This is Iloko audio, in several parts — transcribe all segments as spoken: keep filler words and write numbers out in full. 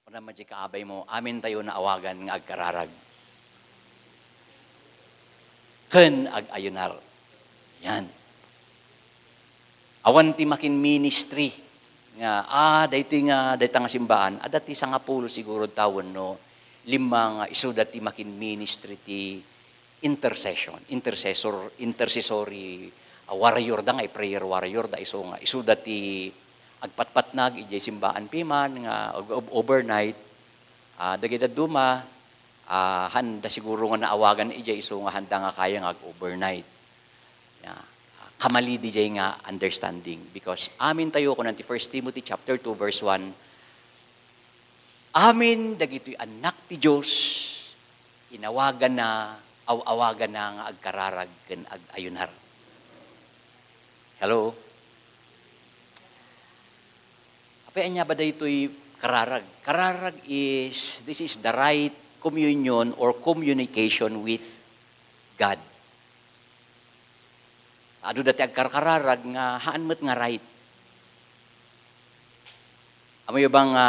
Kunam met diay kaabaymo, amintayo naawagan nga agkararag ken ag-ayunar. Yan. Awan ti makin-ministry nga, ah, daytoy nga, dayta nga simbaan, adda ti sangapulo siguro tawen no lima nga isuda ti makin-ministry ti intercession, intercessor, intercessory, ah, warrior da nga, prayer warrior da isu nga, isuda ti agpatpatnag idiay simbaan piman nga ag-, ag-, overnight, ah, dagiti dadduma, ah, haanda siguro nga naawagan idiay isu nga haanda nga kaya nga ag-overnight. Ya, ah, kamali diay nga understanding because amintayo, kunan ti First Timothy chapter two verse one, amin dagitoy annak ti Dios, inawaganna, aw-awaganna nga agkararag ken ag-ayunar. Hello? Apay ania ba daytoy kararag? Kararag is, this is the right communion or communication with God. Adu dati agkarkararag nga haan met nga right. Amoyo ba nga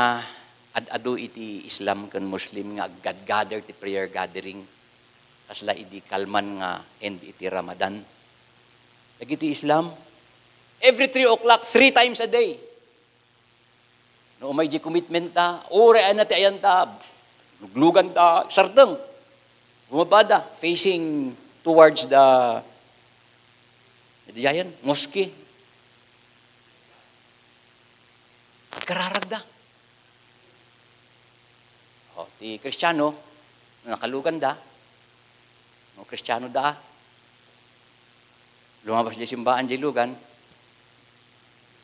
ad-adu iti Islam ken Muslim nga aggadgather ti prayer gathering? Kasla idi kalman nga end iti Ramadan. Dagiti Islam, every three o'clock, three times a day. No, umay di commitment da, uray na ti ayan da, luglugan da, sardeng. Bumaba da, facing towards the, the giant mosque. Agkararag da. O, ti Kristiano, no, nakalugan da, no, Kristiano da, lumabas di simbaan di lugan,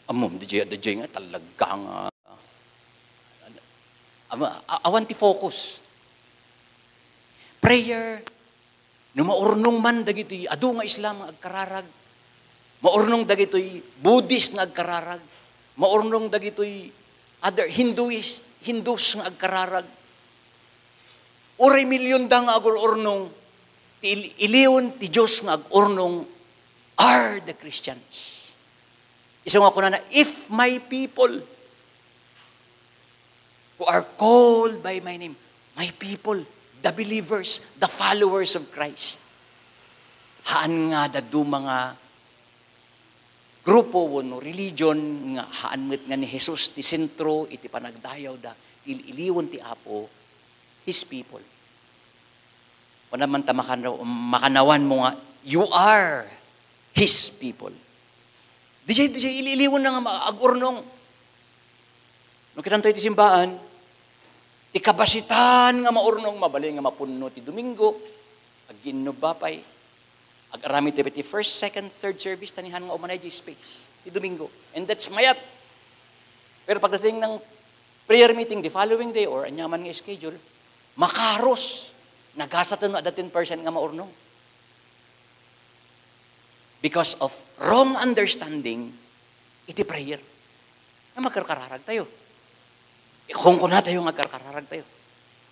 ammom, di jay, di jay nga, talaga nga, ama, a-, awan ti focus. Prayer, no maurnong man dagitoy adu nga Islam nga agkararag, maurnong dagitoy Buddhist nga agkararag, maurnong dagitoy other Hinduist, Hindus nga agkararag, uray million da nga agur-urnong, ti il-, iliwen ti Dios nga ag-urnong are the Christians. Isu nga kunana, "If my people who are called by my name," my people, the believers, the followers of Christ. Haan nga dadduma nga grupo wenno religion nga haan met nga ni Jesus ti sentro iti panagdayawda, ti il-iliwen ti Apo, His people. Kuna man ta makana-, makanawanmo nga, you are His people. Di jay, di jay ili-iliwen na nga ma-, ag-urnong. No, kitanto iti simbaan, ti kabasitan nga maurnong, mabalin nga mapunno ti Domingo, agginnubba pay. Ag-aramid tayo iti first, second, third service, ta ni haan nga umanay di space, ti Domingo. And that's mayat. Pero pagdating ng prayer meeting the following day or anyaman nga schedule, makaros, nagasaten no adda ten percent nga maurnong. Because of wrong understanding iti prayer. Nga agkarkararag tayo. Kunkuna tayo nga agkarkararag tayo.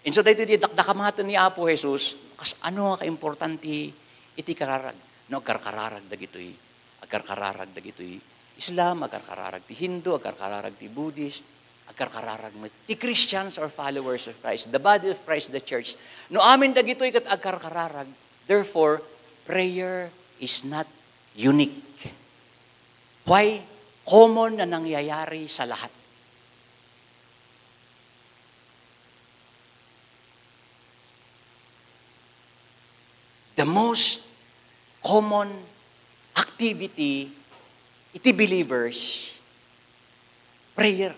Inso daytoy ti dakdakamaten ni Apo Jesus, kas-, ano nga kaimportante iti kararag? No, agkarkararag dagitoy, agkarkararag dagitoy Islam, agkarkararag ti Hindu, agkarkararag ti Buddhist, agkarkararag met ti Christians or followers of Christ, the body of Christ, the church. No amin dagitoy ket agkarkararag, therefore, prayer is not unique. Why? Common na nangyayari sa lahat. The most common activity iti believers, prayer.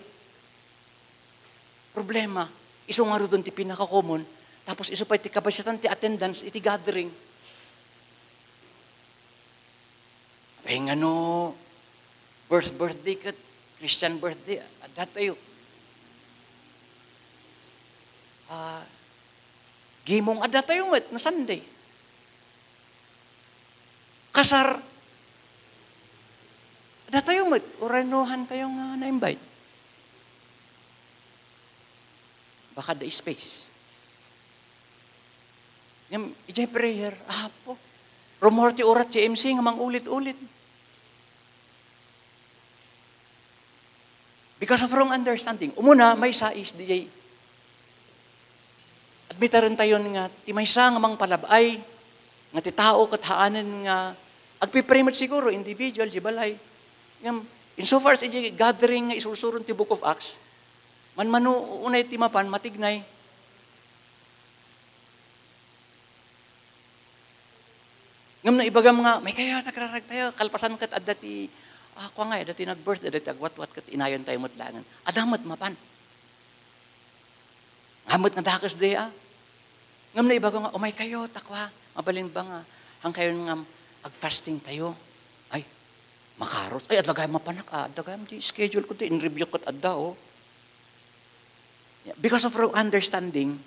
Problema, isu ngaruden ti pinaka-common, tapos isu pay ti kabasitan ti attendance iti gathering. Apay ngano, birth-, birthday ket Christian birthday, adda tayo. Ah, gimong, adda tayo met no Sunday. Kasar, adda tayo met, uray no haan tayo nga na-invite. Baka adda space. Ngem, ijay prayer, Apo, rummuar ti urat ti M C nga mangulit-ulit. Because of wrong understanding. Umuna, maysa is dijay Admitaren tayon nga ti maysa nga mangpalab-ay nga ti tao ket haanen nga agpipray met siguro individual, di balay. Ngem, insofar as iti gathering nga isursuron ti Book of Acts, manmano unay ti mapan, matignay. Ngem no ibagam nga, "May kayo, nagrarag tayo," kalpasan ket adda ti, ah, kua nga, adda ti nag-birth, adda ti agwatwat, ket inayon tayo met laengen. Adda met mapan. Nga met nga dakes di, ah. Ngem no ibagam nga, "Umay kayo, ta kua, mabalin ba nga, hang kayo nga ag-fasting tayo?" Ay, makaros. Ay, adda gayam mapanak, ah. Adda gayam di schedule ko, di in-review ko adda, oh. Yeah, because of wrong understanding,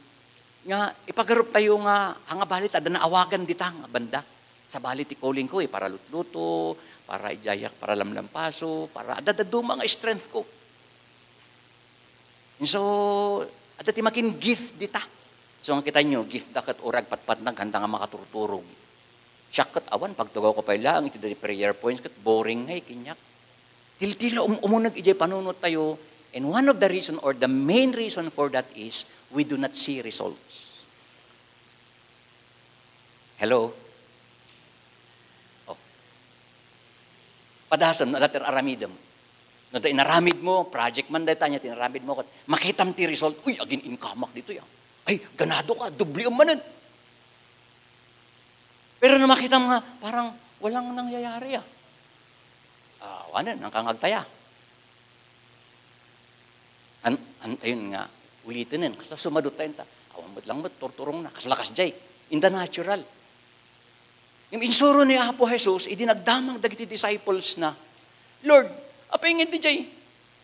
nga ipagarup tayo nga, ah, nga bali ta, adda naawagan dita nga banda. Sabali ti calling ko, eh, para lutluto, para ijayak, para lamlampaso, para adda dadduma nga strength ko. So, adda ti makin gift dita. So, nga kita nyo, gift da ket urag patpatnag, handa nga makaturturog. Siak ket awan, pagtugaw ko pay laeng iti daydi prayer points, ket boring ngay, kinyak. Tiltila um-, umuneg ijay panunot tayo, and one of the reason or the main reason for that is we do not see results. Hello? Oh. Padasem, no adda ti aramidem. No adda inaramid mo, project man dayta nia ti inaramid mo, ket makitam ti result, uy, agin-incomeak ditoy, ah. Ay, ganado ka, doble manen. Pero no makitam nga, parang walang nangyayari, ah. Ah, awanen, ang kangagtaya. An-, antayon nga ulitenen, kasla sumadot tayo ta, awan met lang met, turturong na, kasla kasjay, in the natural. Ngem insuro ni Apo Jesus, idi nagdamag dagiti disciples na, "Lord, apay nga dijay?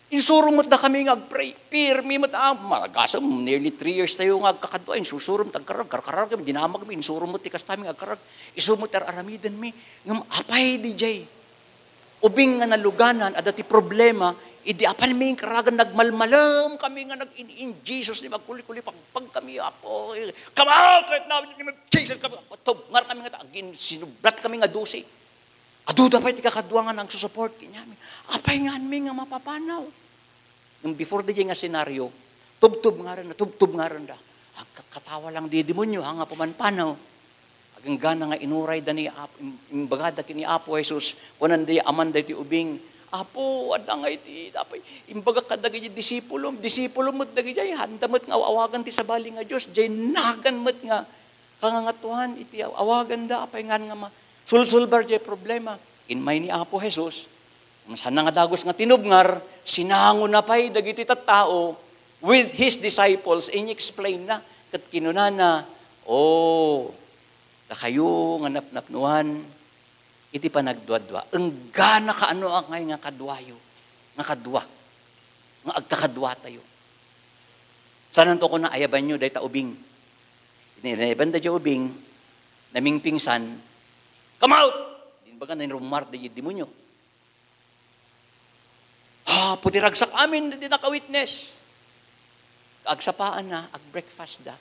Insuro met da kami nga agpray. Pirmi met, ah, malagasem, nearly three years tayo nga agkakadua, insursurom, tagkarag, karkarag, dinamag mi, insuro met ti kastami nga agkarag, isu met ar-aramiden mi. Ngem apay dijay?" Ubing nga naluganan, adda ti problema, idi apan mi inkaragan, nagmalmalem kami nga nag-in, in Jesus name, agkuli-kuli, pagpag kami, Apo, eh, "Come out right now in the name of Jesus!" Kami, tubngar kami nga, agin-, sinublat kami nga dose. Adu da pay ti kakadua nga nagsusupport kaniami. Apay nga mi nga mapapanaw? Ngem before dijay nga senaryo, tubtubngarenda, tubtubngarenda. Agkakatawa lang di demonyo, ha, nga pumanpanaw. Aganggana nga inuray da ni Ap-, im-, imbagada ken ni Apo Jesus, kunan di aman daytoy ubing, "Apo, adda nga iti, apay, imbagak kadagiti disipulom, disipulo met dagijay, handa met nga aw-awagan ti sabali nga Dios, jay nagan met nga kangangatuan iti aw-, awaganda, apay ngan nga ma-, sulsulbar jay problema." Inmay ni Apo Jesus, Saan nga dagus nga tinubngar, sinangona pay dagiti tattao with his disciples, in-explain na, ket kinunana, "O, dakayo nga napnapnoan iti panagduadua, enggana kaano ngay nga kaduayo, nga kadua, nga agkakaduatayo." Saanto kuna, ayabanyo dayta ubing. Inayaban da diay ubing, namingpingsan, "Come out!" Din baga, nainrumar da diay demonyo. Apo ti ragsak amin, di naka-witness. Agsapaanna, ag-breakfast da.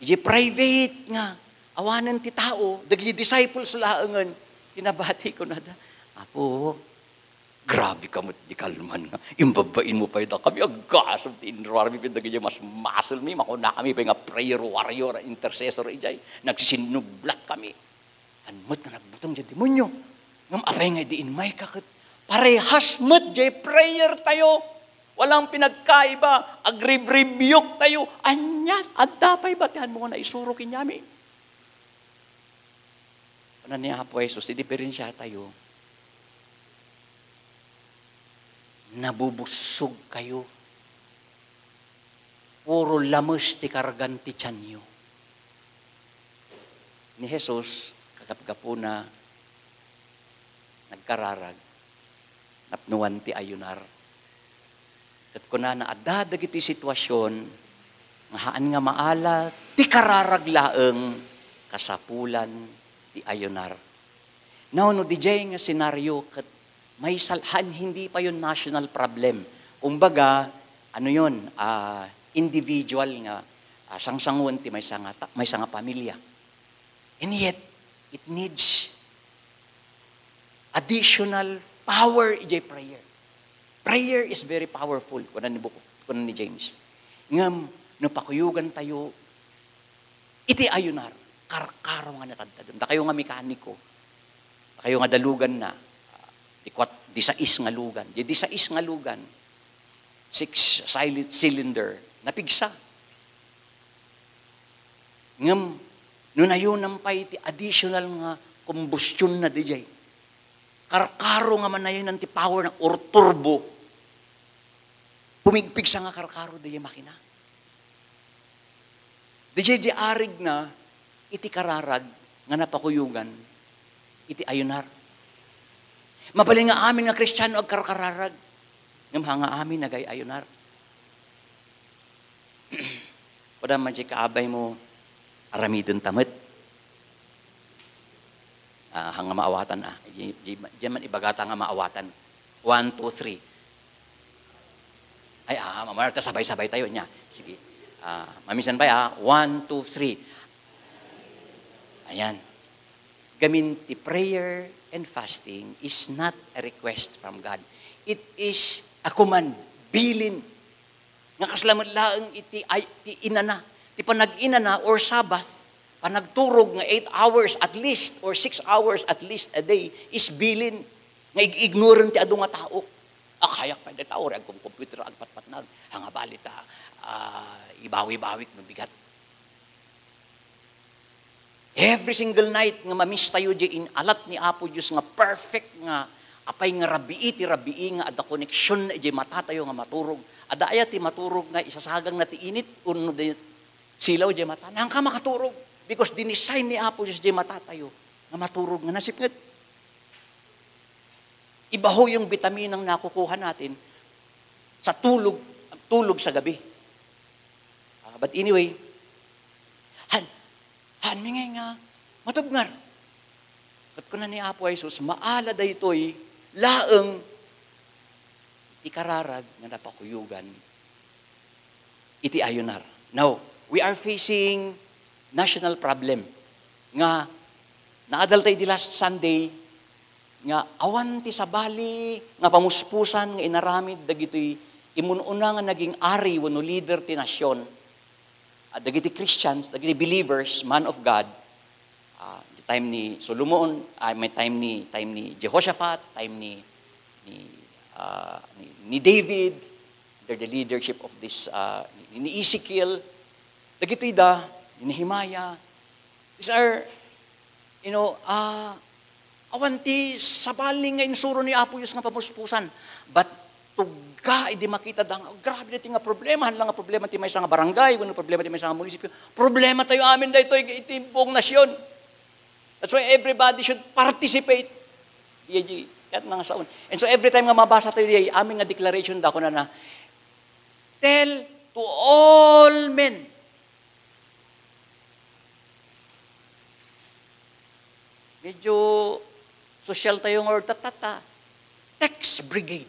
Iti private nga, awanen ti tao, dagiti disciples laengen, kinabati, kunada, "Apo, grabe ka met di kalman nga, imbabbain mo pay da kami, aggasem ti inruarmi pay dagiti mas muscle mi, makuna kami pay nga prayer warrior, intercessor, ijay, nagsisinublat kami." An met nga nagbuteng diay demonyo. Ngem apay nga idi inmayka ket parehas met diay prayer tayo. Walang pinagkaiba. Agrebribiok tayo. Ania, adda pay batianmo nga naisuro kaniami? Kuna ni Apo Jesus, ti diferensia tayo, nabubussog kayo. Puro lames ti kargan ti tianyo. Ni Jesus, kagapgapuna, nagkararag, napnuan ti ayunar. Ket kunana, adda dagiti situasion nga haan nga maala ti kararag laeng kasapulan ti ayunar. Now, no, didiay nga senaryo ket maysa, han, hindi pa yon national problem. Kumbaga, ano yon, ah, individual nga, ah, sangsanguan ti maysa nga ta-, maysa nga pamilya. And yet, it needs additional power idiay prayer. Prayer is very powerful, kuna ni book, kuna ni James. Ngem, No pakuyogantayo iti ayunar, karkaro nga natadtadem. Dakayo nga mekaniko, dakayo nga daluganna, ah, di kuat, di sais nga lugan. Di, di sais nga lugan, six silent cylinder, napigsa. Ngem, no nayonam pay ti additional nga combustion na diay, karkaro nga manayonan ti power na or turbo, pumigpigsa nga karkaro diay makina. Diay di arigna iti kararag nga napakuyogan iti ayunar. Mabalin nga amin nga Kristiano agkarkararag, ngem ha nga amin nagay-ayunar. Kuda man diay kaabaymo, aramidenta met. Ah, ha nga maawatan, ah. Di, di, di man ibagata nga maawatan. One, two, three. Ay, ah, mamara ta sabay-sabay tayo niya. Sige. Ah, mamisan pa, ah. One, two, three. Ayan. Gamin ti prayer and fasting is not a request from God. It is a command, bilin. Nga kasla met laeng iti ay, ti inana, ti panag-inana or Sabbath, panagturog nga eight hours at least or six hours at least a day is bilin nga ig-ignoran ti adu nga tao. A, kayak pay dayta, uray agkom-computer, agpatpatnag. Haan nga bali ta, ah, ibawi-bawik no bigat. Every single night nga ma-miss tayo diay inalat ni Apo Dios nga perfect nga apay nga rabii ti rabii nga adda connection na diay mata tayo nga maturog. Adda aya ti maturog nga isasagangna ti init wenno di silaw diay mata? Haanka makaturog because dinesign ni Apo Dios diay mata tayo nga maturog nga nasipnget. Iba ho yung bitaminang nakukuha natin sa tulog, tulog sa gabi. Ah, but anyway, han, han mi ngay nga matubngar. Ket kuna ni Apo Jesus, maala daytoy laeng ti kararag nga napakuyogan iti ayunar. Now, we are facing national problem nga naadal tayo di last Sunday nga awan ti sabali nga pamuspusan nga inaramid dagitoy imun-una nga naging ari wenno leader ti nasion, ah, dagiti Christians, dagiti believers, man of God, ah, the time ni Solomon, ah, may time ni, time ni Jehoshaphat, time ni, ni, ah, ni, ni David, under the leadership of this, ah, ni, ni Ezekiel, dagitoy da, ni Nehemiah. These are, you know, ah, awan ti sabali nga insuro ni Apo Dios nga pamuspusan. But tugga idi makita da nga, "Oh, grabe daytoy nga problema, haan lang nga problema ti maysa nga barangay, wenno problema ti maysa nga munisipyo. Problema tayo amin daytoy iti buong nasyon." That's why everybody should participate. Diay, diay, ket nangasaon. And so every time nga mabasa tayo diay, amin nga declaration da, kunana, "Tell to all men." Medyo sosyal tayo nga word, tatata. Text brigade.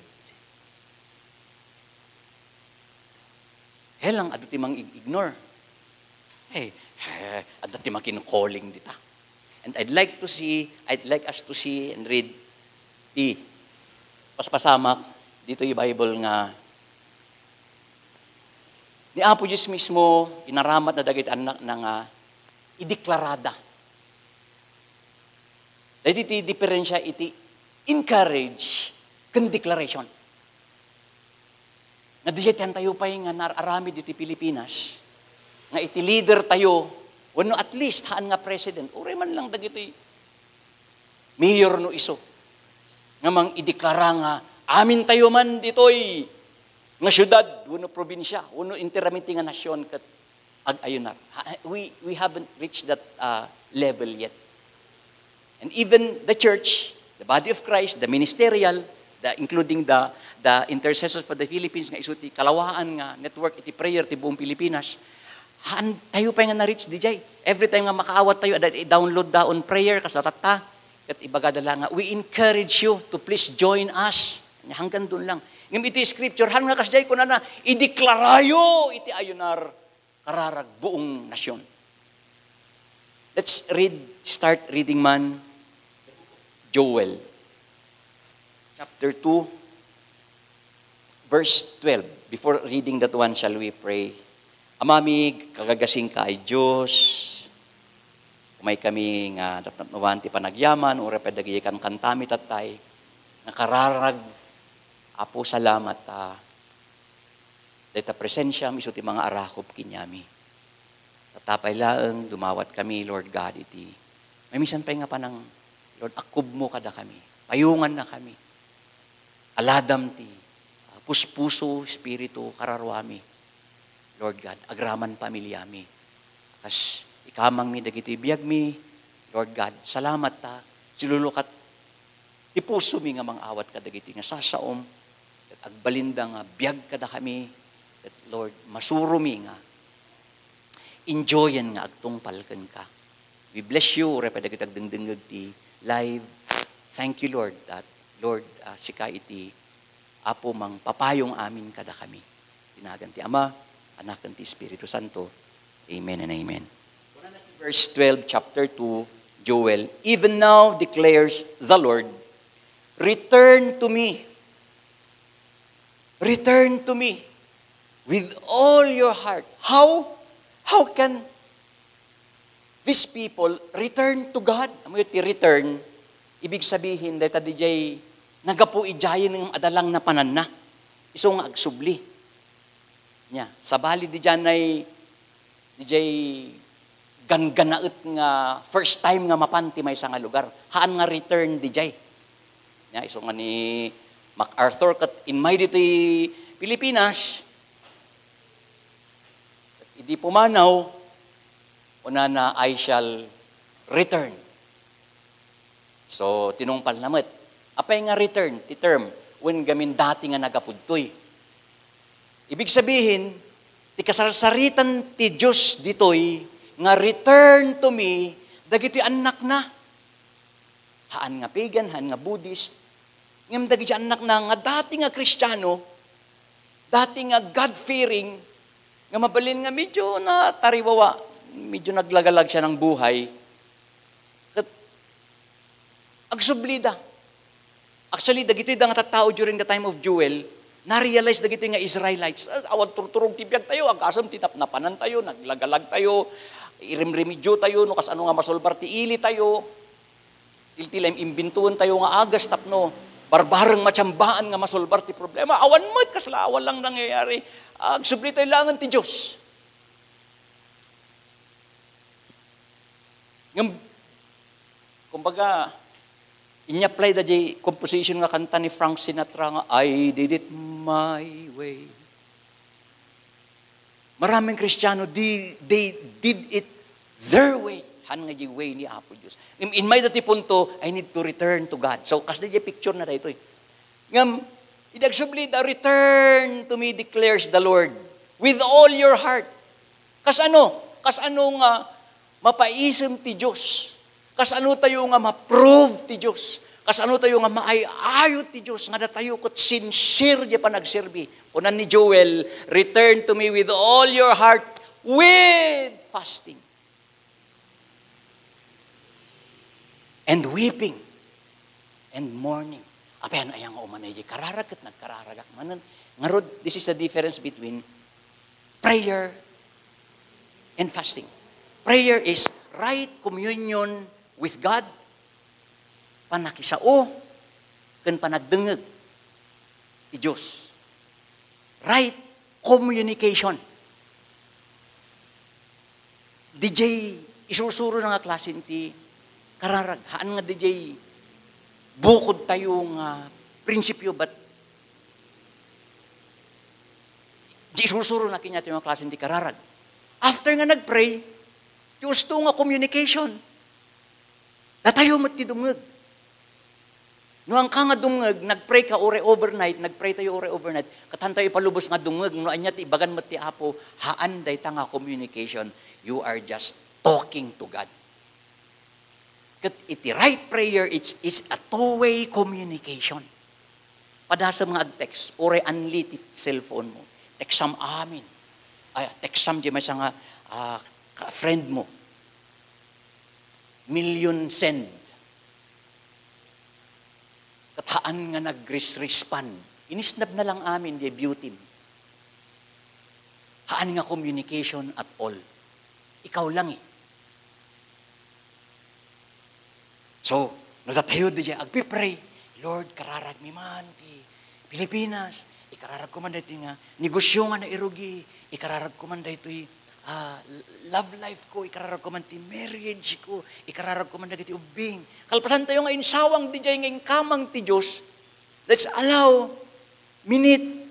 Helang, adda ti mang-ignore. Hey, eh, adda ti makin-calling dita. And I'd like to see, I'd like us to see and read ti paspasamak ditoy Bible nga ni Apo Dios mismo, inaramat na dagiti annakna nga ideklarada. Daydi ti diferensia iti encourage ken declaration. Nga diay ti antayo pay nga naar-aramid iti Pilipinas, nga iti leader tayo, wenno at least haan nga president, uray man lang dagitoy mayor no isu, nga mang-ideklara nga amin tayo man ditoy nga siudad, wenno probinsia, wenno enteramente nga nasyon ket ag-ayunar. Ha, we, we haven't reached that, uh, level yet. And even the church, the body of Christ, the ministerial, the, including the, the Intercessors for the Philippines, nga isu ti kalawaan nga network iti prayer ti buong Pilipinas, haan tayo pay nga na-reach diay. Every time nga makaawat tayo, adda i-download da on prayer, kasla tatta. Ket ibagada la nga, "We encourage you to please join us." Nya, hanggan dun lang. Ngem iti scripture, haan nga kasdiay kunana, "Ideklarayo iti ayunar." Kararag buong nasyon. Let's read, start reading man, Joel chapter two, verse twelve. Before reading that one, shall we pray? Amami, kagagasingka ay Dios. Umay kami nga napnapnoan ti panagyaman, uray pay dagiti kankantami tattay, nga kararag, Apo, salamat ta dayta presensiam isu ti mangaarakop kaniami. Tatapay laeng, dumawat kami, Lord God, iti maymisan pay nga panang, Lord, akkubmo kadakami. Payungannakami. Aladam ti, ah, puspuso, espiritu, kararuami. Lord God, agraman pamiliami. Kas ikamangmi dagiti biagmi, Lord God, salamat ta silulukat ti pusomi nga mangawat kadagiti nga sasaom, ket agbalinda nga biag kadakami, ket Lord, masuromi nga enjoyen nga agtungpal kenka. We bless you, uray pay dagiti agdengdengngeg ti live. Thank you, Lord, that, Lord, ah, sika iti Apo mangpapayong amin kadakami. Ti nagan ti Ama, Anak, ken ti Espiritu Santo. Amen and amen. Verse twelve, chapter two, Joel, "Even now declares the Lord, return to me." Return to me with all your heart. How? How can these people return to God? Amoy ti return, ibig sabihin, dayta dijay nagapu idiay ngem adda lang napananna. Isu nga agsubli. Nia, sabali didiay, didiay ganggannaet nga first time nga mapan ti maysa nga lugar. Haan nga return didiay. Nia, isu nga ni MacArthur ket immay ditoy Pilipinas, idi pumanaw, kunana, "I shall return." So, tinungpalna met. Apay nga return ti term? Wen gamin dati nga nagapudtoy. Ibig sabihin, ti kasarsaritan ti Dios ditoy nga return to me dagiti annakna. Haan nga pagan, haan nga Buddhist. Ngem dagiti annakna nga dati nga Kristiano, dati nga God-fearing, nga mabalin nga medyo natariwawa, medyo naglagalag siya ng buhay, ket agsublida. Actually, dagitoy da nga tattao during the time of Joel, na-realize dagitoy nga Israelites, "Ah, awan turturog ti biag tayo, agasem ti napnapanan tayo, naglagalag tayo, irimrimidyo tayo, no kasano nga masolbar ti ili tayo." Tiltila, im-, imbintoen tayo nga agas tapno barbareng matiambaan nga masolbar ti problema. Awan met, kasla awan lang nangyayari. Agsubli tayo laengen ti Dios. Ngem, kumbaga, in-apply da di composition nga kanta ni Frank Sinatra nga, "I did it my way." Maraming Kristiano, di, they did it their way. Han nga di way ni Apo Dios. Im-, in my dati punto, I need to return to God. So, kas di picture na daytoy. Ngem, idi agsubli da, "Return to me," declares the Lord, "with all your heart." Kasano? Kasano nga mapaisem ti Dios? Kasano tayo nga ma-prove ti Dios? Kasano tayo nga maay-ayo ti Dios nga datayo ket sincere di panagserbi? Kunan ni Joel, "Return to me with all your heart with fasting and weeping and mourning." Apay, ano aya nga umanay di kararag ket nagkararagak manen? Ngarud, this is the difference between prayer and fasting. Prayer is right communion with God, panakisao, ken panagdengngeg ti Dios. Right communication. Dijay isursuro na nga klase ti kararag. Haan nga dijay bukod tayo nga prinsipyo, but di isursuro na kanya tayo nga klase ti kararag. After nga nagpray, ti usto nga communication. Datayo met ti dumngeg. No, angka nga dumngeg, nagpray ka uray overnight, nagpray tayo uray overnight, ket han tayo ipalubos nga dumngeg, no ania ti ibagan met ti Apo, haan dayta nga communication. You are just talking to God. Ket iti right prayer, it's, is a two-way communication. Padasem nga ag-text, uray anli ti cellphone mo. Textam amin. Ay, textam di maysa nga, ah, ka-, friend mo. Million send. Ket haan nga nagres-, respond. Inisnab na lang amin di beauty mo. an nga communication at all. Ikaw lang eh. So, no datayo diay agpipray, "Lord, kararagmi man ti Pilipinas, ikararagko man daytoy nga negosyo nga nairugi, ikararagko man daytoy, ah, love life ko, ikararagko man ti marriage ko, ikararagko man dagiti ubbing." Kalpasantayo nga insawang diay nga inkamang ti Dios, let's allow minute,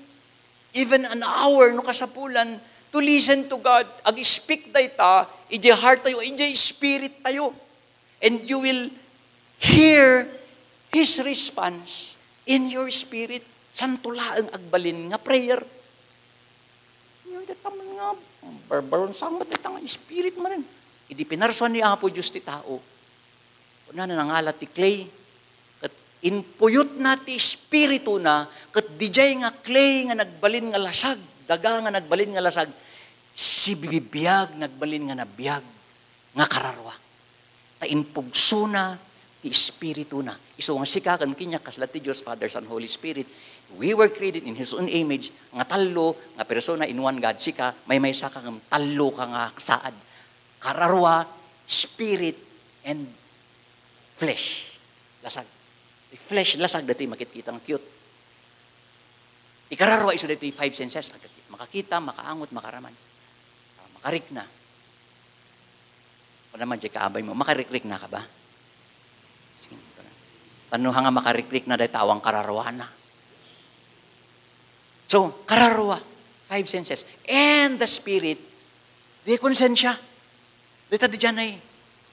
even an hour, no kasapulan, to listen to God. Ag-speak dayta idiay heart tayo, idiay spirit tayo. And you will hear His response in your spirit. Santo laeng agbalin nga prayer. Yung dita man nga, barbaron sa nga dita nga spirit man rin. Idi pinarsuan ni Apo Diyos ti tao, kuna na nangala ti clay, ket impuyotna ti Espiritu na, ket dijay nga clay nga nagbalin nga lasag, daga nga nagbalin nga lasag, sibibiag nagbalin nga nabiag nga kararua. Ta impugsona ti Espiritu na. Isu nga sika ken kaniak kasla ti Dios, Father, Son, Holy Spirit, we were created in His own image, nga tallo nga persona in one God, sika, maymaysa ka ngem tallo ka nga saad. Kararua, spirit and flesh. Lasag. Ti flesh, lasag, daytoy makitkita nga cute. Ti kararua, isu daytoy five senses. Makakita, makaangot, makaraman. Ah, makarikna. Kuna man diay kaabay mo, makarikrikna ka ba? Sige, tano nga makarikrikna dayta awan kararuana. So, kararua, five senses. And the spirit, di konsensya. Dayta diay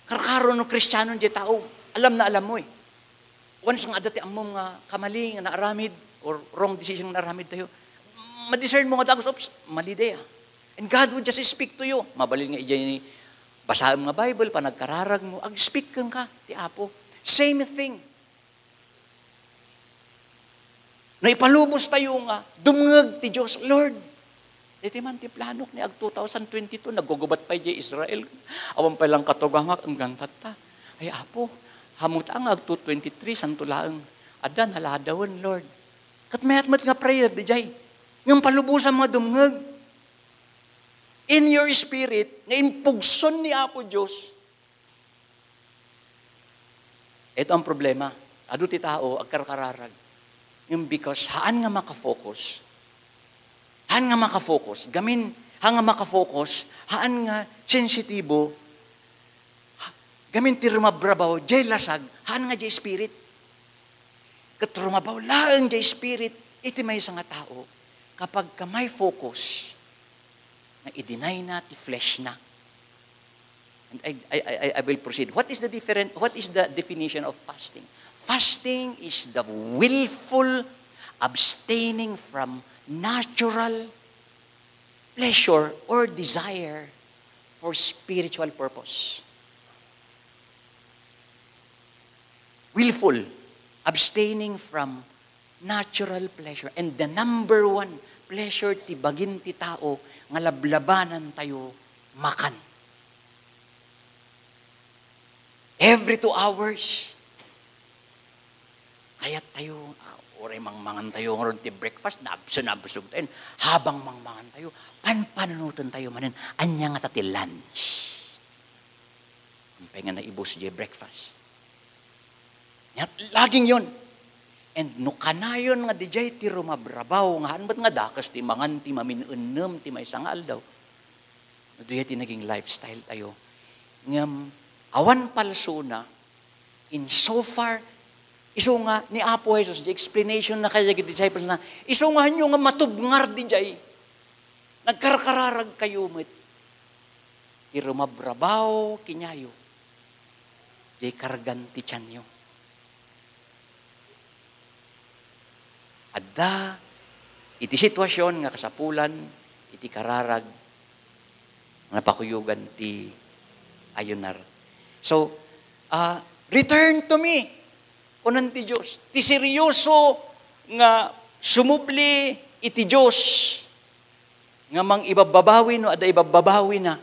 karkaro no Kristiano diay tao. Alam na alam mo eh. Once nga adda ti ammom nga kamali nga naaramid or wrong decision nga naaramid tayo, ma-discern mo nga dagus, "Oops, mali daya." And God would just speak to you. Mabalin nga idiay ni basaem nga Bible, panagkararag mo, ag-speak kenka ti Apo. Same thing. No ipalubos tayo nga, dumngeg ti Dios, "Lord, iti man ti planok ni ag two thousand twenty-two, naggugubat pay diay Israel. Awan pay lang katugangak, enggan tatta. Ay, Apo, hamuta nga ag two twenty-three, santo laeng. Adda naladawen, Lord." Ket mayat met nga prayer, diay. Ngem palubosam nga dumngeg. In your spirit, nga impugson ni Apo Dios, ito ang problema. Adu ti tao, agkarkararag. Ngem because haan nga makafocus, haan nga makafocus, gamin, haan nga makafocus, haan nga sensitibo, ha-, gamin ti rumabrabaw, jay lasag, haan nga jay spirit. Ket rumabaw laeng jay spirit, iti maysa nga tao, kapag ka may focus, nga idinayna ti flesh na. And I, I, I, I will proceed. What is the different, what is the definition of fasting? Fasting is the willful abstaining from natural pleasure or desire for spiritual purpose. Willful abstaining from natural pleasure. And the number one pleasure ti bagin ti tao nga lablabanan tayo, makan. Every two hours, kayat tayo, ah, uray mangmangan tayo ngarud ti breakfast, nabso-, nabsog tayo. Habang mangmangan tayo, panpanunoten tayo manen, ania ngata ti lunch? Ampay nga naibus jay breakfast. Nya, laging yon. And no kanayon nga dijay ti rumabrabaw, nga haan met nga dakes ti mangan ti mamin-ennem ti maysa nga aldaw. No dijay ti naging lifestyle tayo. Ngem, awan palsona, in so far, isu nga ni Apo Jesus, di explanation na kay dagiti disciples na, isu nga hanyo nga matubngar dijay, nagkarkararag kayo met. Ti rumabrabaw kenyayo, jay kargan ti tianyo. Adda iti sitwasyon nga kasapulan iti kararag nga napakuyogan ti ayunar. So, ah, "Return to me," kunan ti Dios. Ti seryoso nga sumubli iti Dios nga mangibabbabawi no adda ibabbabawina,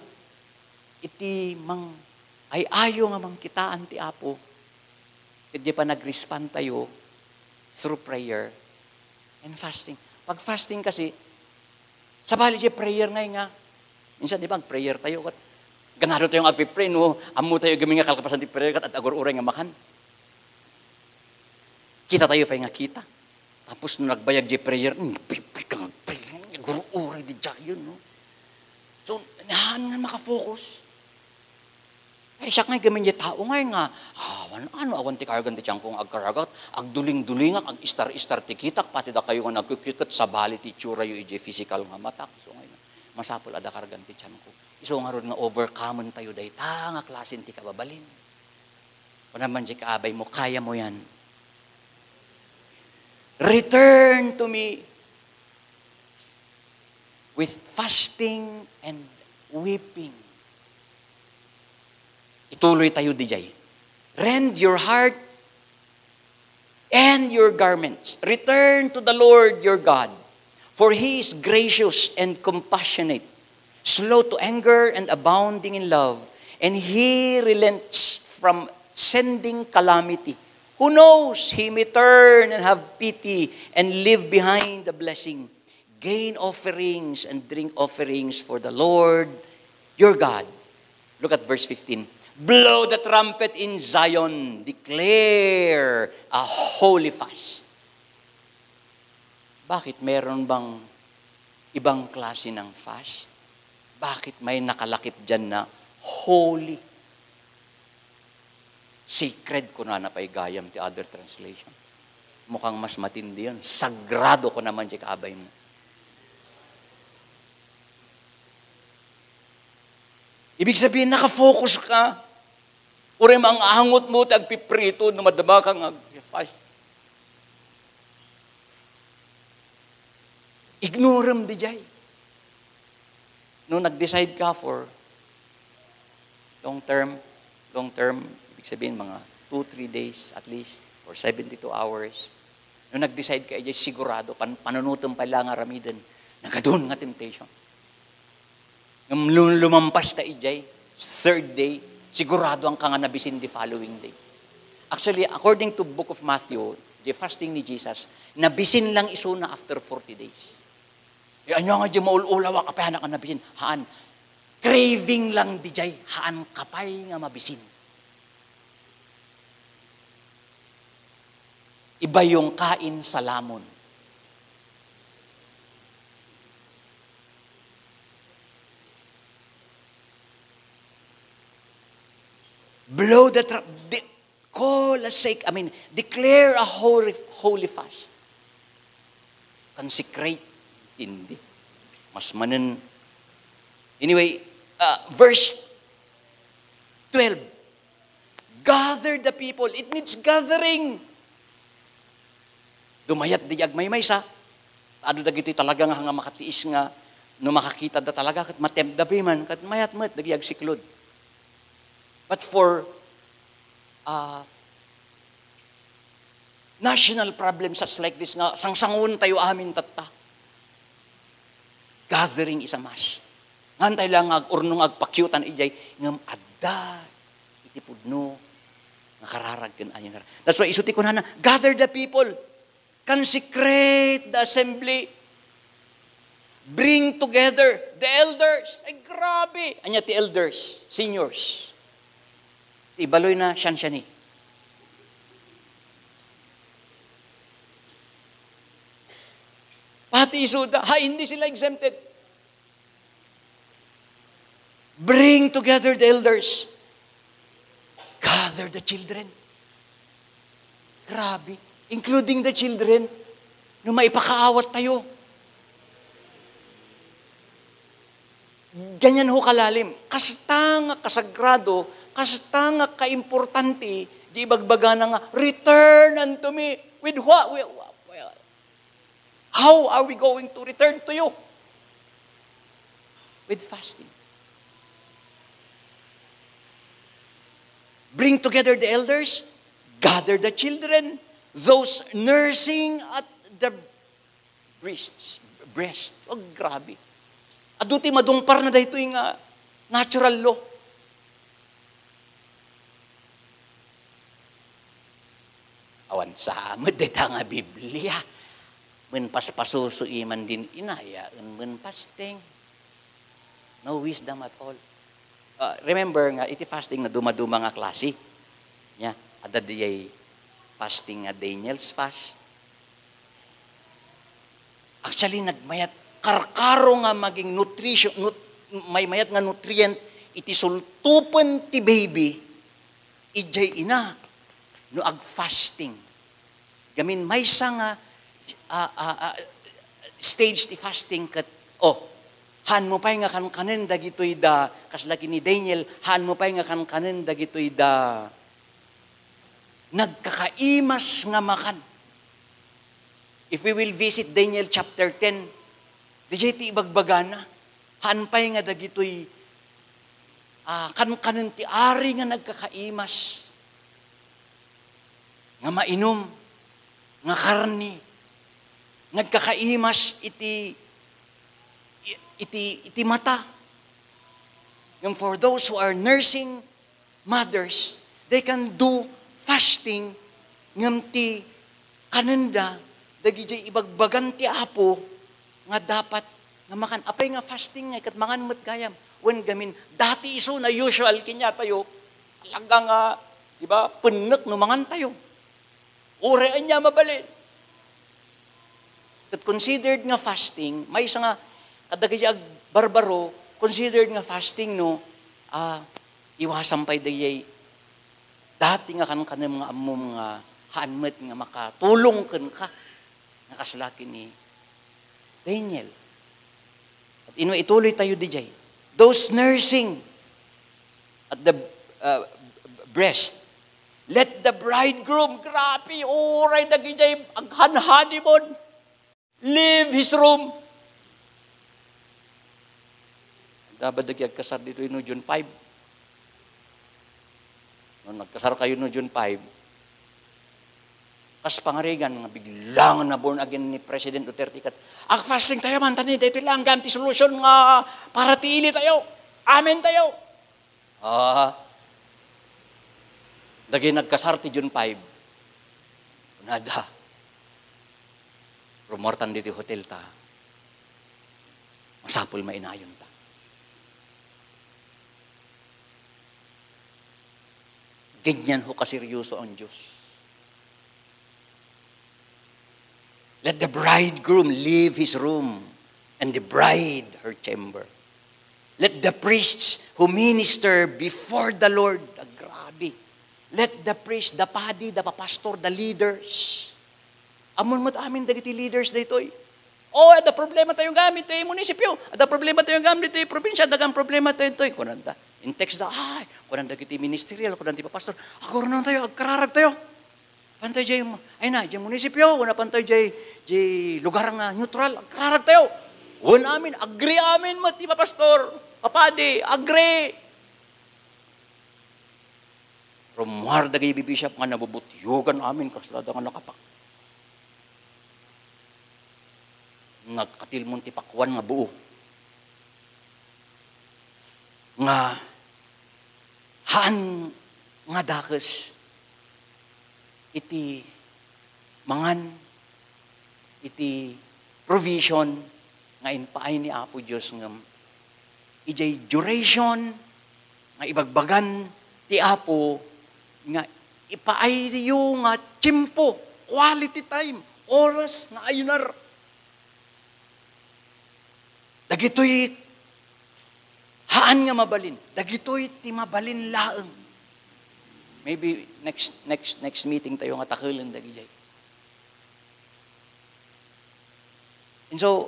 iti mang-ay-ayo nga mangkitaan ti Apo, ket di panagrespond tayo through prayer and fasting. Pag fasting kasi, sabali di prayer ngay nga, Minsan, di ba, ag-prayer tayo, kat ganado tayo nga agpipray, no? Ammo tayo gamin nga kalkapasan ti prayer, kat agur-uray nga makan. Kita tayo pay nga kita. Tapos no nagbayag di prayer, hmm, pipri ka nga, pipri ka nga, agur-uray di jayon, no? So, haan nga makafocus. Ay, siak nga gamin di tao nga, nga, awan, ano, awan ti kargan ti tiyanko nga agkargat, agduling-dulingak, ag-istar-istar ti kitak, pati dakayo nga nagkukit, sabali ti itsura yo iti physical nga matak. So, ngayon, masapul a da kargan ti tiyanko. Isu ngarud nga overcome tayo dayta nga klasen ti kababalin. Kuna man di kaabay mo, kaya mo yan. Return to me with fasting and weeping. Ituloy tayo dijay. Rend your heart and your garments. Return to the Lord your God, for he is gracious and compassionate, slow to anger and abounding in love, and he relents from sending calamity. Who knows, he may turn and have pity and leave behind the blessing, gain offerings and drink offerings for the Lord your God. Look at verse fifteen. Blow the trumpet in Zion, declare a holy fast. Bakit meron bang ibang klase ng fast? Bakit may nakalakip dyan na holy? Sacred, kunana pay gayam ti other translation. Mukhang mas matindi yun. Sagrado ko naman di kaabay mo. Ibig sabihin, nakafocus ka. Uray maangot mo ti agpiprito no madama ka nga ag-fast. Ignorem di jay. No nag-decide ka for long term, long term, ibig sabihin, mga two, three days at least, or seventy-two hours. No nag-decide ka, ijay sigurado, pan-, panunutem pay la nga aramiden, nagadun nga temptation. Ngem lu-, lumampas ka ijay, third day, siguradoan ka nga nabisin the following day. Actually, according to Book of Matthew, the fasting ni Jesus, nabisin lang isuna after forty days. E, ania nga di maul-ulawak, apay, haan ka nabisin? Haan. Craving lang di jay, haan ka pay nga mabisin. Iba yung kain sa lamon. Blow the trumpet. De-, call a sec-, I mean, declare a holy, holy fast. Consecrate. Hindi. Mas manen. Anyway, uh, verse twelve. Gather the people. It needs gathering. Dumayat di agmaymaysa. Adu dagiti talaga nga, nga makatiis nga no makakita da talaga ket matempt da pay man, ket mayat met dagiti agsiklod. But for, uh, national problem such like this nga sangsangon tayo amin tatta. Gathering is a must. Ngan tayo lang nga ag-urnong agpakiutan ijay, ngem adda iti pudno nga kararag ken ayan nga. That's why isu ti kunana, "Gather the people, consecrate the assembly, bring together the elders." Ay, grabe! Ania ti elders? Seniors. Ti baloy na siansiani. Pati isuda, ha, hindi sila exempted. Bring together the elders. Gather the children. Grabe. Including the children. No maipakaawat tayo. Ganyan ho kalalim. Kasta nga kasagrado, kasta nga kaimportante, di ibagbagana nga, "Return unto me." With what? With, how are we going to return to you? With fasting. Bring together the elders, gather the children, those nursing at the breasts, breast. Oh, grabe. Adu ti madungparna daytoy nga natural law. Awan sa met dayta nga Biblia. Men paspasuso iman din inaya, en men fasting. No wisdom at all. Ah, remember nga, iti fasting na dumaduma nga klase. Nya, adda diay fasting nga Daniel's fast. Actually, nagmayat karkaro nga maging nutrition, nut-, may mayat nga nutrient iti sultupen ti baby, idiay ina, no ag-fasting. Gamin maysa nga, ah, ah, ah, stage ti fasting ket, oh, haanmo pay nga kankanen dagitoy da, kasla ken ni Daniel, haanmo pay nga kankanen dagitoy da nagkakaimas nga makan. If we will visit Daniel chapter ten, didiay ti ibagbagana, haan pay nga dagitoy, ah, kankanen ti ari nga nagkakaimas, nga mainum, nga karne, nagkakaimas iti, iti, iti mata. And for those who are nursing mothers, they can do fasting ngem ti kanenda dagiti ibagbagan ti Apo nga dapat nga makan. Apay nga fasting nga ket mangan met gayam? Wen gamin, dati isu na usual kaniatayo, talaga nga, di ba, pennek no mangan tayo. Uray ania mabalin. Ket considered nga fasting, maysa nga kadagiti agbarbaro, considered nga fasting no, ah, iwasam pay daydiay dati nga kankanem nga ammom nga haan met nga makatulong kenka, nga kasla ken ni Daniel. Ket inno ituloy tayo didiay. Those nursing at the, uh, breast, let the bridegroom, grabe, uray dagidiay aghan-honeymoon, leave his room. Adda ba dagiti agkasar ditoy no June five? No nagkasar kayo no June five, kas pangarigan nga bigla nga na-born again ni President Duterte ket, "Ag-fasting tayo man, ta ni daytoy lang gayam ti solusyon nga para ti ili tayo. Amen tayo." Ah, dagiti nagkasar ti June five, kunada, "Rummuartan ditoy hotel ta. Masapul mainayon ta." Ganyan ho kaseryoso ang Diyos. Let the bridegroom leave his room and the bride her chamber. Let the priests who minister before the Lord, ah, grabe. Let the priest, the padi, the papastor, the leaders. Ammon met amin dagiti leaders daytoy. Oh, adda problema tayo gayam ditoy munisipyo. Adda problema tayo gayam ditoy probinsya, adda gayam problema tayo ditoy. Kunanda. In text da, ay, kunanda dagiti ministerial, kunanda ti papastor. Agurno tayo, agkararag tayo. Pantay jay, ay na, jay munisipyo, kuna pantay jay, jay lugar nga neutral, agkararag tayo. Wen amin, agree amin met ti papastor, papadi, agree. Rummuar dagiti bishop nga nabubutyogan amin, kasla da nga nakapak-, nagkatilmon ti pakuan nga buo. Nga haan nga dakes iti mangan, iti provision nga impaay ni Apo Dios ngem idiay duration nga ibagbagan ti Apo nga ipaayyo nga tiempo, quality time, oras nga ayunar. Dagitoy haan nga mabalin. Dagitoy ti mabalin laeng. Maybe next, next, next meeting tayo nga takelen dagidiay. And so,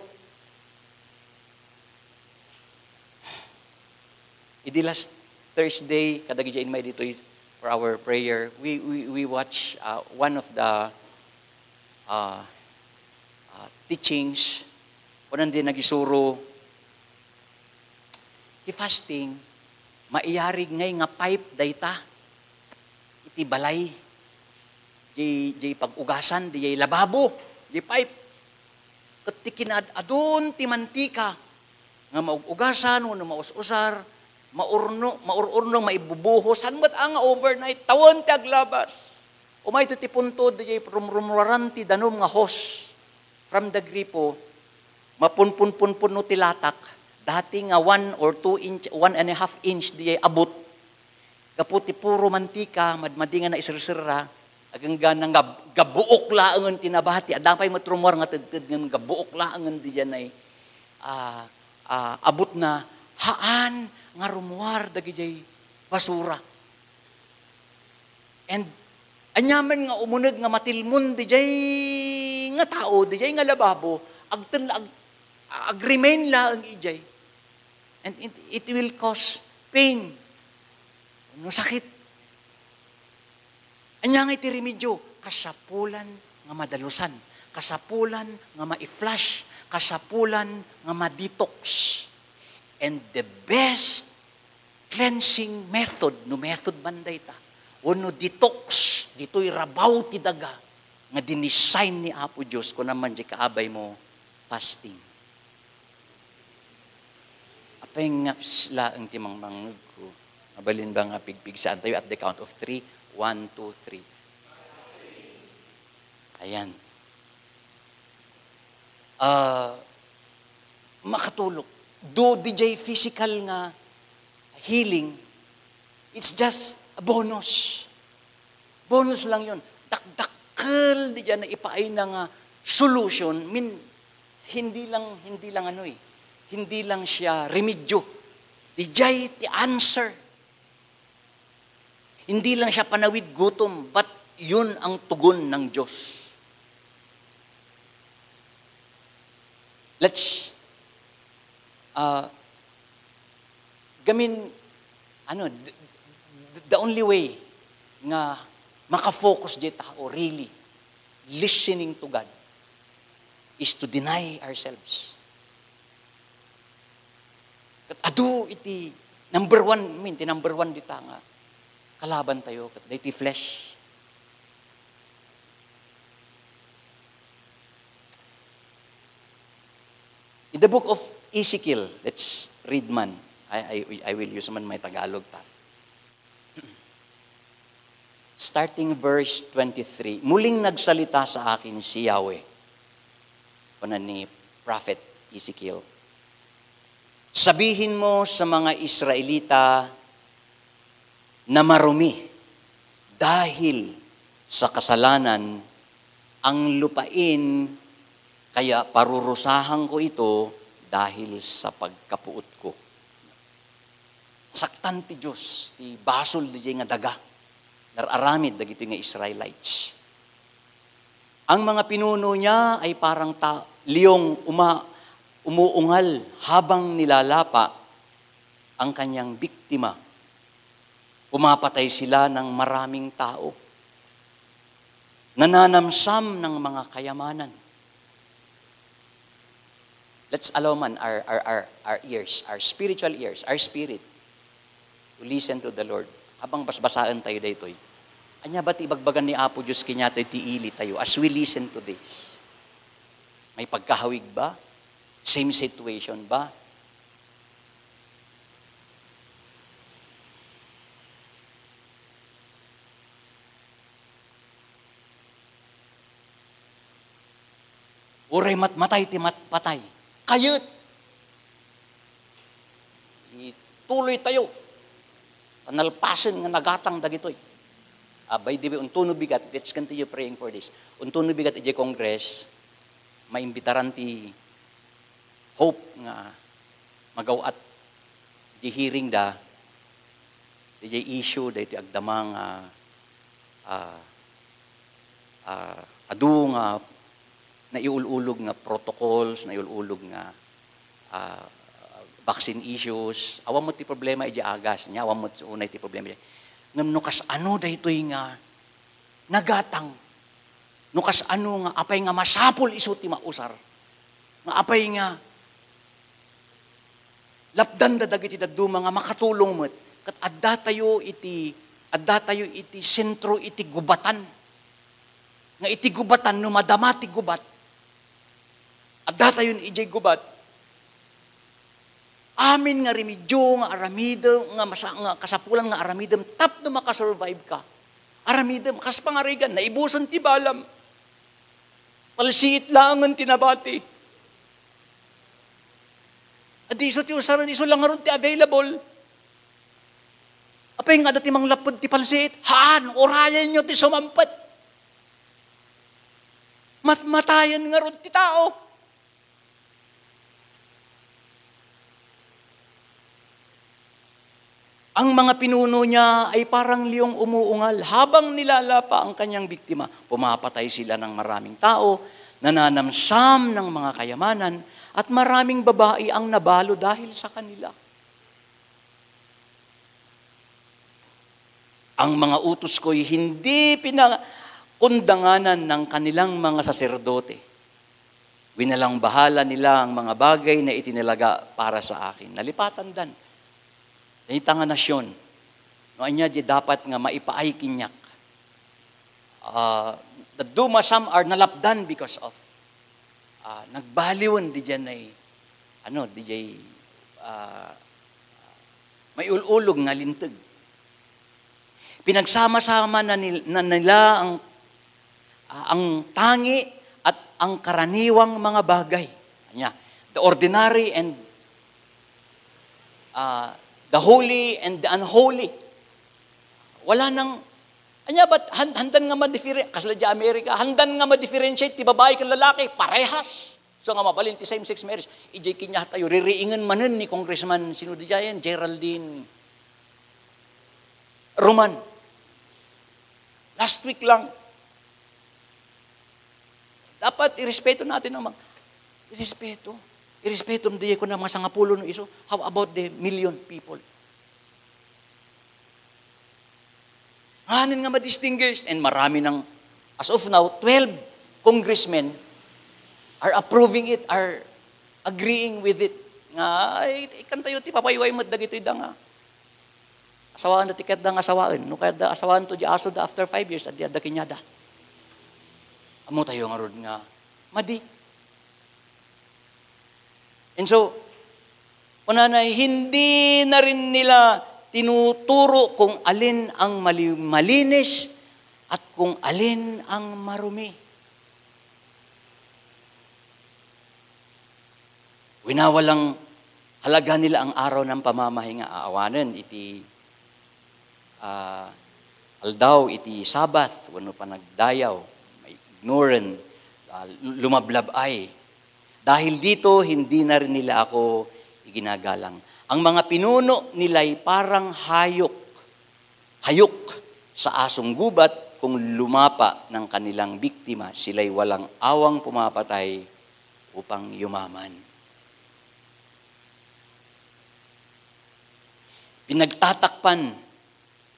idi last Thursday, kadagiti immay ditoy for our prayer, we, we, we watch, uh, one of the, uh, uh, teachings, kunan di nagisuro, ti fasting, maiyarig ngay nga pipe dayta iti balay, di, di pag-ugasan, di lavabo, di pipe. Ket ti kinaad-adun ti mantika nga maug-ugasan wenno maus-usar, maurno, maur-urno, maibubuhos, saan met a nga overnight, tawen ti aglabas. Umayto ti punto, di rumrumruaran ti danum nga hose from the gripo, mapunpunpunpunno ti latak, Dati nga one or two inch, one and a half inch diay abut. Gapu ti puro mantika, madmadi nga naiserserra, agingga nga gab-, gabuok laengen ti nabati. Adda pay met rummuar nga tedted ngem gabuok laengen diay, ah, ah, abutna, haan nga rummuar dagidiay basura. And aniaman nga umuneg nga matilmon diay nga tao, diay nga lababo, agten-, ag-, ag-remain laeng idiay. And it, it will cause pain. No sakit. Ania nga iti remedyo? Kasapulan nga madalusan, kasapulan nga ma-flush, kasapulan nga ma-detox. And the best cleansing method, no method man dayta, wenno detox, ditoy rabaw ti daga nga dinesign ni Apo Dios, kuna man diay kaabay mo, fasting. Apay nga laeng ti mangmangngegko? Mabalin ba nga pigpigsaantayo at the count of three? One, two, three. Ayan. Ah, makatulong. Do diay physical nga healing, it's just a bonus. Bonus lang yun. Dakdakkel diay naipaayna nga solution, min-, hindi lang, hindi lang ano eh, hindi lang siya remedyo. Diay ti answer. Hindi lang siya panawid gutom, but yun ang tugon ng Diyos. Let's, uh, gamin, ano, the, the only way nga makafocus diay tao, really, listening to God, is to deny ourselves. Ket adu iti number one, I mean, ti number one dita nga kalabantayo, ket daytoy flesh. In the book of Ezekiel, let's read man. I, I, I will use man my Tagalog ta. Starting verse twenty-three, "Muling nagsalita sa akin si Yahweh," kuna ni Prophet Ezekiel, "Sabihin mo sa mga Israelita na marumi dahil sa kasalanan ang lupain, kaya parurusahan ko ito dahil sa pagkapuot ko." Saktan ti Dios ti basol diay nga daga. Nar-aramid dagitoy nga Israelites. Ang mga pinuno niya ay parang ta-, leong uma-, umuungal habang nilalapa ang kanyang biktima. Pumapatay sila ng maraming tao. Nananamsam ng mga kayamanan. Let's allow man our, our, our, our ears, our spiritual ears, our spirit to listen to the Lord. Habang basbasaentayo daytoy, ania ba ti ibagbaga ni Apo Dios kaniatayo ti ilitayo as we listen to this? May pagkahawig ba? Same situation ba? Uray mat-, matay ti mat-, patay. Kayat. Ituloytayo. Panalpasen nga nagatang dagitoy. Ah, by the way, unto no bigat, let's continue praying for this. Unto no bigat idiay Congress, maimbitaran ti Hope nga magaw-at di hearing da, diay issue, daytoy agdama nga, ah, ah, adu nga naiul-ulog nga protocols, naiul-ulog nga, ah, vaccine issues. Awan met ti problema idiay agas, nia awan met unay ti problema idiay. Ngem no kasano daytoy nga nagatang, no kasano nga apay nga masapul isu ti mausar, nga apay nga lapdanda dagiti dadduma nga makatulong met, ket addatayo iti, addatayo iti sentro iti gubatan. Nga iti gubatan, no madama ti gubat, addatayon idiay gubat. Amin nga remedyo nga aramidem, nga masa-, nga kasapulan nga aramidem tapno makasurvive ka. Aramidem, kas pangarigan, naibusen ti balam. Palsiit laengen ti nabati. Adi isu ti usaren, isu lang ngarud ti available. Apay nga adda ti manglapped ti pansit? Haan, urayenyo ti sumangpet. Matmatayen ngarud ti tao. Ang mga pinuno niya ay parang leong umuungal habang nilalapa ang kanyang biktima. Pumapatay sila ng maraming tao, nananamsam ng mga kayamanan, at maraming babae ang nabalo dahil sa kanila. Ang mga utos ko'y hindi pinakundanganan ng kanilang mga saserdote. Winalangbahala nila ang mga bagay na itinalaga para sa akin. Nalipatan dan. Dayta nga nasyon. No, ania di dapat nga maipaay kaniak. Ah, the Duma, some are nalapdan because of, ah, nagbaliwen di dyan ay, ano, di jay, ah, maiul-ulog nga linteg. Pinagsama-sama na nil-, na nila ang, ah, ang tangi at ang karaniwang mga bagay. Ania, the ordinary and, ah, the holy and the unholy. Wala nang, ania, bat han-, handan nga ma-differen-, kasla di Amerika, handan nga ma-differentiate ti babae ken lalaki, parehas. So nga mabalin ti same-sex marriage, idiay kaniatayo, ririingen manen ni Congressman, sino di dyan, Geraldine Roman. Last week lang. Dapat irespeto natin ang mga, irespeto. Irespeto mo di ko na mga sangapulo no iso. How about the million people? Nganin nga ma-distinguish? And marami nang, as of now, twelve congressmen are approving it, are agreeing with it. Nga, ay, ikantayo ti papayway met dagitoy da nga. Asawaan da ti kayat da nga asawaen. No kayat da asawaen to di aso da after five years, adi adda kaniada. Ammo tayo ngarud nga, madi. And so, kunana, hindi na rin nila tinuturo kung alin ang mali-, malinis at kung alin ang marumi. Winawalang halaga nila ang araw ng pamamahinga, aawanen iti, ah, aldaw, iti Sabbath, wenno panagdayaw, maignoran, ah, lumablabay. Dahil dito, hindi na rin nila ako iginagalang. Ang mga pinuno nila'y parang hayok, hayok sa asong gubat. Kung lumapa ng kanilang biktima, sila'y walang awang pumapatay upang yumaman. Pinagtatakpan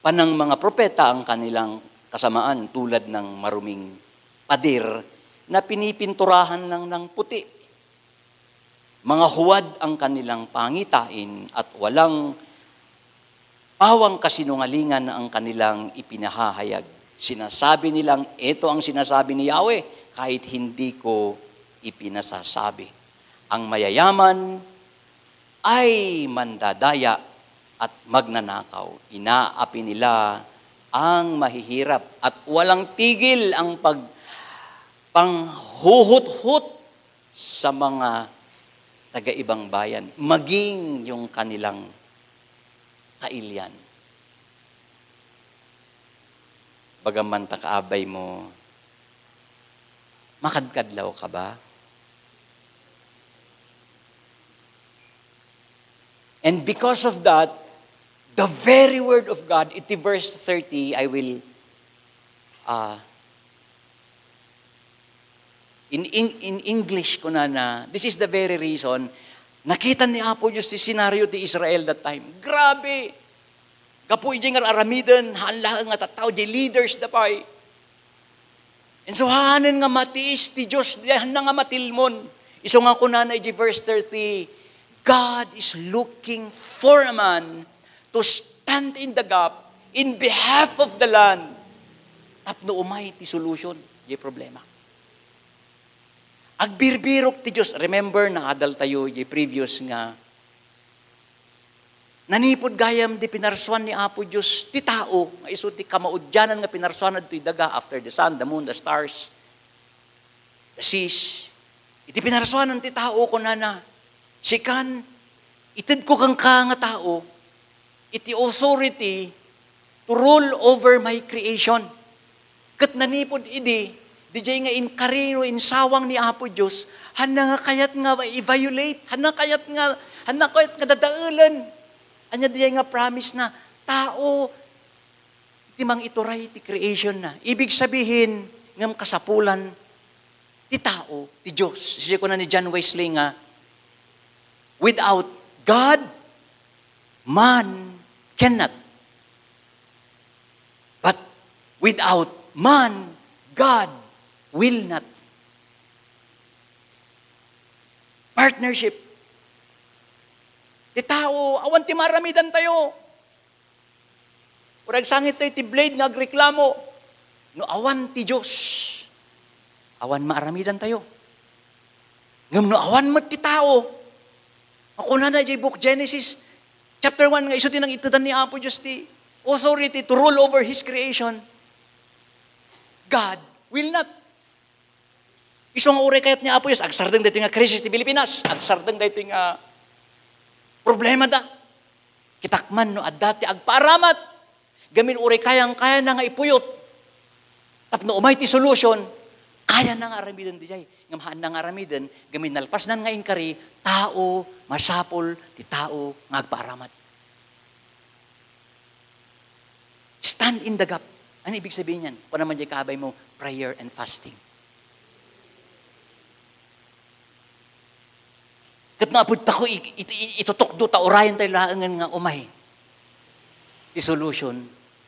pa ng mga propeta ang kanilang kasamaan, tulad ng maruming pader na pinipinturahan lang ng puti. Mga huwad ang kanilang pangitain at walang pawang kasinungalingan ang kanilang ipinahahayag. Sinasabi nilang, "Ito ang sinasabi ni Yahweh," kahit hindi ko ipinasasabi. Ang mayayaman ay mandadaya at magnanakaw. Inaapi nila ang mahihirap at walang tigil ang pag-, panghuhuthot sa mga taga-ibang bayan, maging yung kanilang kailian. Bagaman ta kaabay mo, makadkadlaw ka ba? And because of that, the very word of God, iti verse thirty, I will, ah, in, in, in English, kunana, this is the very reason, nakita ni Apo Diyos ti senaryo ti Israel that time. Grabe! Gapu iti nga aramiden, haan laeng nga tattao, di leaders da pay. And so, haanen nga matiis ti Diyos, diyan na nga matilmon. Isu nga kunana iti verse thirty, "God is looking for a man to stand in the gap in behalf of the land." Tapno umay ti solution, di problema. Agbirbirok ti Diyos. Remember, naadal tayo iti previous nga Nanipud gayam di pinarsuan ni Apo Dios ti tao, nga isu ti kamaudianan nga pinarsuanna ditoy daga, after the sun, the moon, the stars, the seas. Iti pinarsuanan ti tao, kunana, "Sikan, Itedko kenka nga tao iti authority to rule over my creation. Ket nanipud idi, didiay nga inkari no insawang ni Apo Dios, hanna nga kayat nga i-violate, hanna kayat nga, hanna kayat nga dadaelen. Ania diay nga promise na, tao ti mangituray ti creation na. Ibig sabihin, ngem kasapulan ti tao, ti Dios. Siya kuna ni John Wesley nga, "Without God, man cannot. But without man, God will not." Partnership. Ti tao, awan ti maaramidantayo. Uray agsangit tayo ti blade nga agreklamo. No awan ti Dios, awan maaramidantayo. Ngem no awan met ti tao, makunana diay book Genesis chapter one nga isu ti nangitedan ni Apo Dios ti authority to rule over His creation, God will not. Isu nga uray kayat ni Apo Dios, agsardeng daytoy nga krisis ti Pilipinas, agsardeng daytoy nga problema da. Kitak man no adda ti agpaaramat, gamin uray kayang-kayana nga ipuyot. Tapno umay ti solution, kayana nga aramiden diay. Ngem haanna nga aramiden, gamin nalpasnan nga inkari, tao, masapul ti tao nga agpaaramat. Stand in the gap. Ano ibig sabihin niyan? Kuna man diay kaabay mo, prayer and fasting. Ket no apudtako i-, i-, i-, itutukdo ta urayen tayo laengen nga umay. The solution,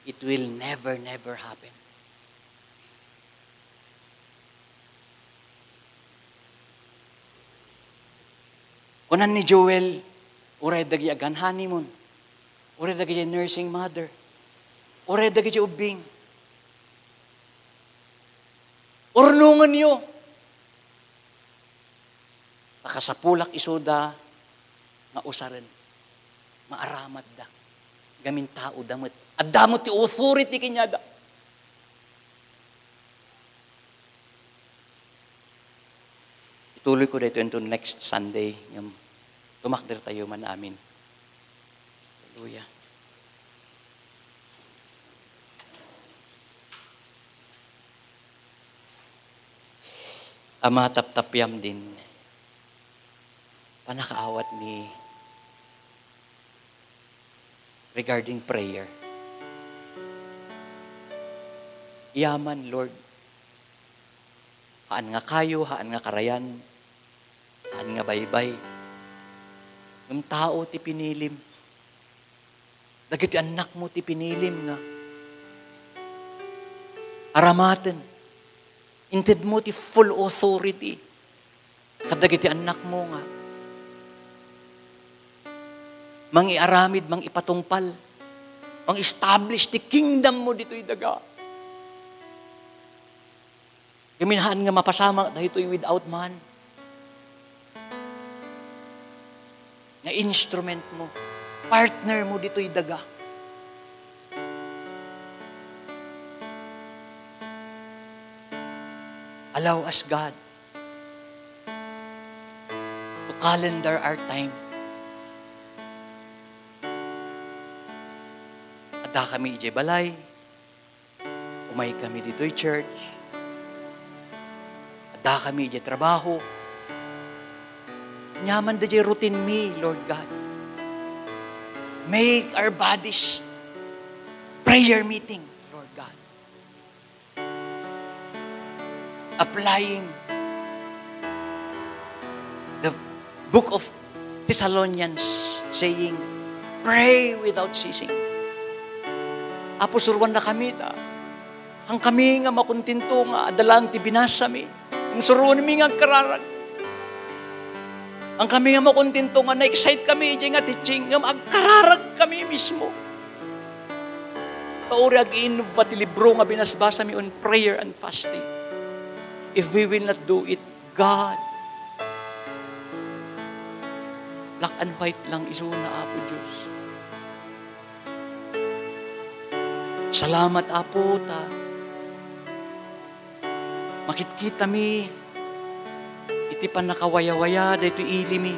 it will never, never happen. Kunan ni Joel, uray dagiti agan honeymoon, uray dagiti nursing mother, uray dagiti ubbing, urnongenyo. Ta kasapulak isuda nga usaren. Maaramatda. Gamin taoda met. Adda met ti authority kaniada. Ituloy ko daytoy unto next Sunday, ngem tumakder tayo man amin. Hallelujah. Ama, taptapiam din panakaawatmi regarding prayer. Yaman, Lord, haan nga kayo, haan nga karayan, haan nga baybay. Ngem tao ti pinilim. Dagiti annakmo ti pinilim nga aramaten. Intedmo ti full authority kadagiti annakmo nga mangiaramid, mangipatungpal, mang-establish ti kingdommo ditoy daga. Kami haan nga mapasamak daytoy without man. Nga instrument mo, partner mo ditoy daga. Allow us, God, to calendar our time. Adda kami idiay balay, umay kami ditoy church. Adda kami idiay trabaho. Nyaman daydiay routine mi, Lord God. Make our bodies prayer meeting, Lord God. Applying the book of Thessalonians, saying, "Pray without ceasing." Apo, suruannakami ta. Haan kami nga makontento nga adda laeng ti binasami. Ngem suruanmi nga agkararag. Haan kami nga makontento nga na-excite kami idiay nga teaching, ngem agkararag kami mismo. Pauri ag-iinubba ti libro nga binasbasami on prayer and fasting. If we will not do it, God, black and white lang isuna, Apo Dios. Salamat, Apo, ta makitkitami iti pannakawayawaya daytoy ilimi.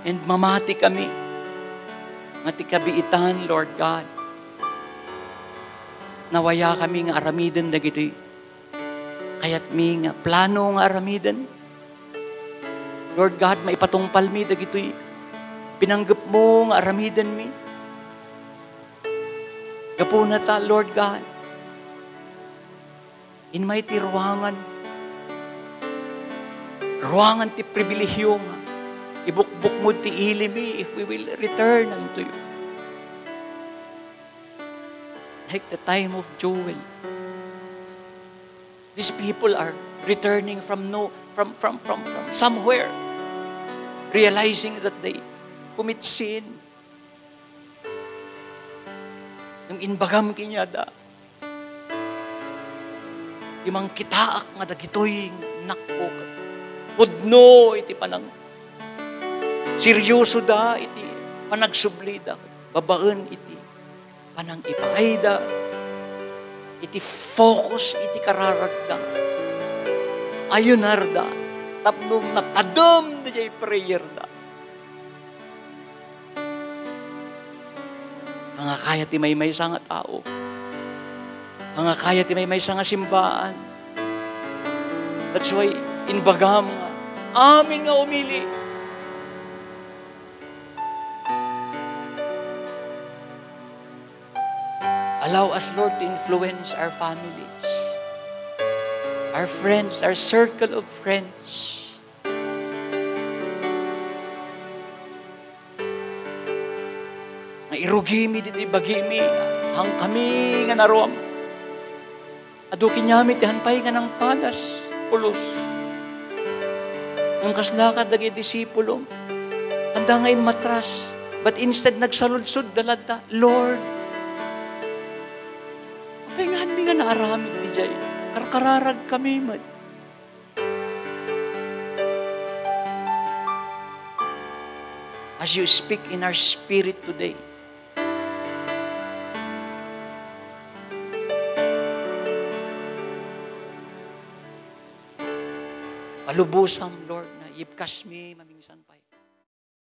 And mamati kami nga ti kabiitan, Lord God, nawaya kami nga aramiden dagitoy kayatmi nga plano nga aramiden. Lord God, maipatungpalmi dagitoy pinanggepmo nga aramidenmi. Gapuna ta, Lord God, inmay ti ruangan, ruangan ti pribilehio nga ibukbukmo ti ilimi if we will return unto you. Like the time of Joel, these people are returning from no from from from from somewhere, realizing that they commit sin. Ngem inbagam kaniada, "Ti mangkitaak nga dagitoy nga annakko ket pudno iti panang seriosoda iti panagsublida babaen iti panangipaayda iti focus iti kararagda, ayunarda tapno natadem daydiay prayerda." Ania kaya ti maymaysa nga tao? Ania kaya ti maymaysa nga simbaan? That's why inbagam nga amin nga umili. Allow us, Lord, to influence our families, our friends, our circle of friends. Nga irugimi ditoy bagimi, haan kami nga naruam. Adu kaniami ti haan pay nga nangpadas, pulos. Ngem kasla kadagiti disipulo, haanda nga immatras, but instead nagsaludsodda latta, "Lord, apay nga haanmi nga naaramid idiay? Karkararag kami met." As you speak in our spirit today, palubosam, Lord, nga iyibkasmi mamingsan pay.